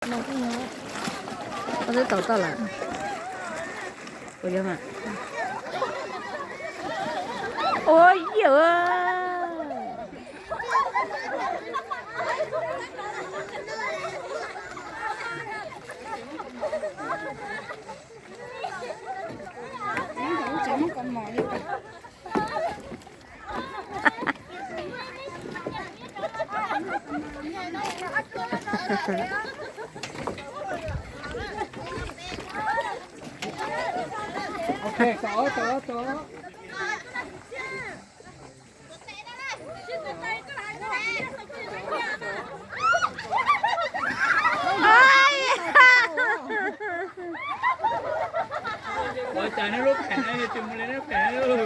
Koj twb tau toj lawm. Ua yog mas. Ua yog. Ok, tau, tau, tau. Ua cas neb lub phem no yog tsis mus li neb phem lauj?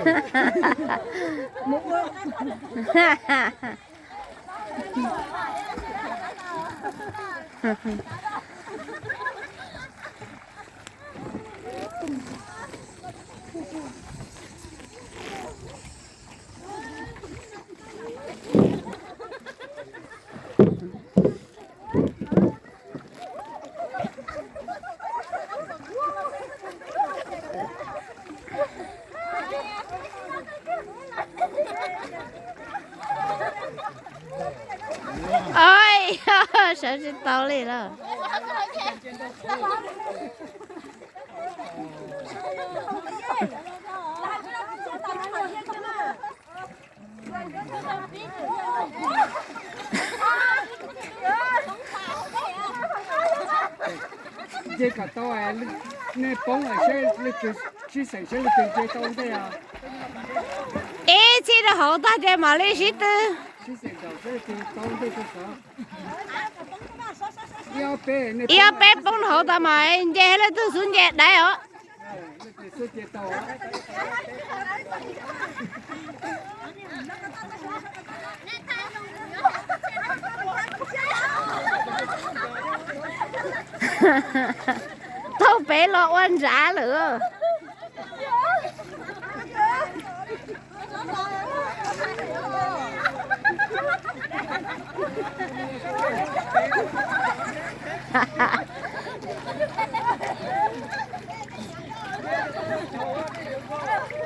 Oi, sawv tsis tau li lawm. Nce kom tau, nej poob saib leej twg sib xeem saib leej twg nce tau ntej os. Ib txhij rau hauv tag ces mam li sib tw. Ib ob peb poob hauv tas mas nce leej twg xub nce daiv os. Thaum peb los ua ntsav lawm.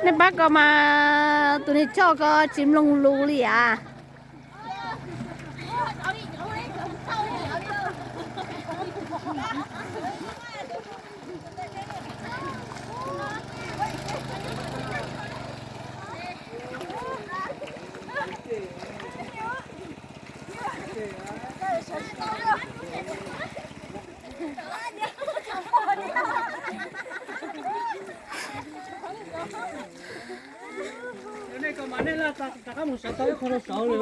Nej pab ko mas tus niag choj ko tsis mloog lus li as. Nej kom mas nej laj rov qab mus sawv tau ib qho rau saud li.